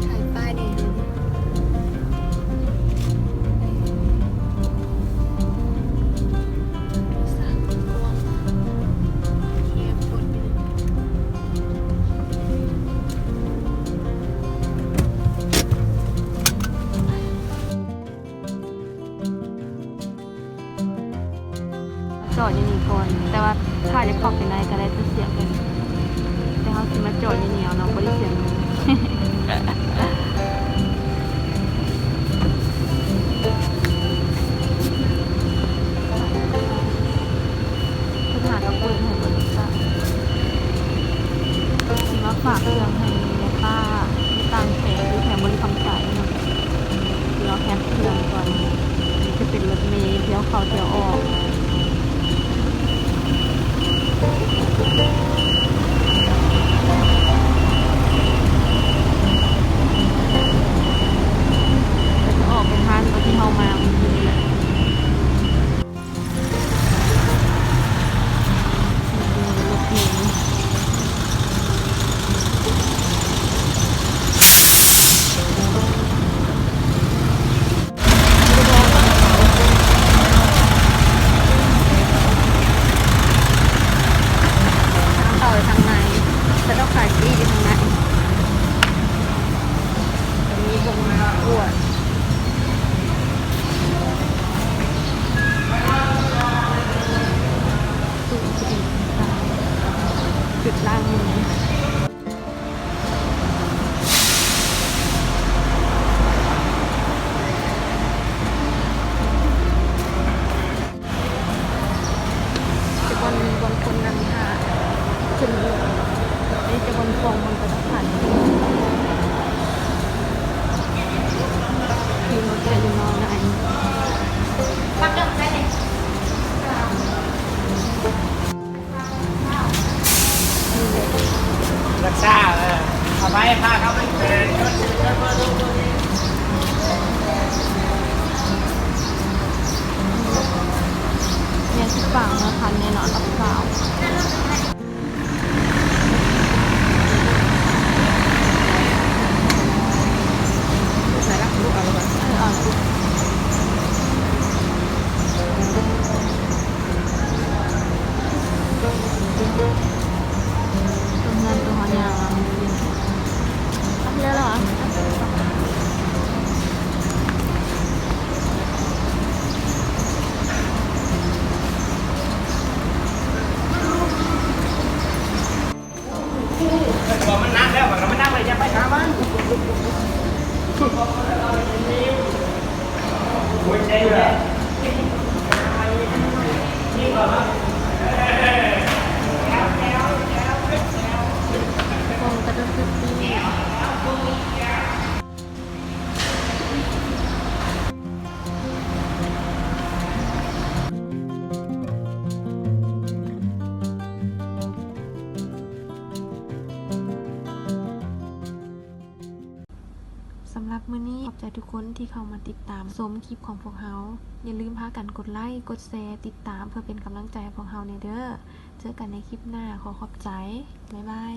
ຖ່າຍປ້າຍນີ້ ຈອດຢູ່ນີ້ກ່ອນ ແຕ່ວ່າຖ້າຈະເຂົ້າໄປໃນກໍແລ້ວແຕ່ສຽງເພິ່ນ ແຕ່ເຮົາຊິມາຈອດຢູ່ນີ້ເອົາເນາະ ບໍ່ໄດ້ເສຍເງິນ. ເພິ່ນຫາກໍເປີດໃຫ້ບໍລິການ ຊິມາຝາກເຄື່ອງໃຫ້ແມ່ປ້າຢູ່ຕ່າງແຂວງ ຢູ່ແຂວງບໍລິຄຳໄຊເນາະ ຊິມາແພັກເຄື່ອງກ່ອນ. ນີ້ຈະເປັນລົດເມຖ້ຽວເຂົ້າຖ້ຽວອອກ ກໍຈະອອກໄປທາງທີ່ເຮົາມາເມື່ອກີ້ນີ້ແຫຼະ. ເຂົ້າໄປທາງໃນ ເຂົາເຈົ້າຂາຍປີ້ຢູ່ທາງໃນ ກໍມີຄົນມາກວດ. ຈຸດລ້າງມື ຈະບ່ອນ ບ່ອນຄົນນັ່ງຖ້າຂຶ້ນເຮືອ ອັນນີ້ຈະບ່ອນຂອງ ບ່ອນກະຕ້ອງຜ່ານ ຂີ່ລົດໄປຢູ່ນອກໃນ ລັກສາ ເອີ ເອົາໄປ ພາເຂົາໄປເປີດ ຈົດ ຈົດເບີໂທ ແມ່ນຊິຝາກເມືອພັນແນ່ນອນ ຮັບຊາວ. ໃສ່ລະ ລູກເອົາລະ ເອີ ເອົາລະ ຕົວເຮືອນຕົວເຮົາຍ່າງເອົາ ເອົາແລ້ວລະ ມັນໜັກແລ້ວ ມັນໜັກແລ້ວ ຢ່າໄປຫາມັນ. ສຳລັບມື້ນີ້ ຂອບໃຈທຸກຄົນທີ່ເຂົ້າມາຕິດຕາມຊົມຄລິບຂອງພວກເຮົາ. ຢ່າລືມພາກັນກົດໄລ, ກົດແຊ, ຕິດຕາມ ເພື່ອເປັນກຳລັງໃຈໃຫ້ພວກເຮົາແດ່ເດີ້. ເຈີກັນໃນຄລິບໜ້າ. ຂໍຂອບໃຈ. ບາຍບາຍ.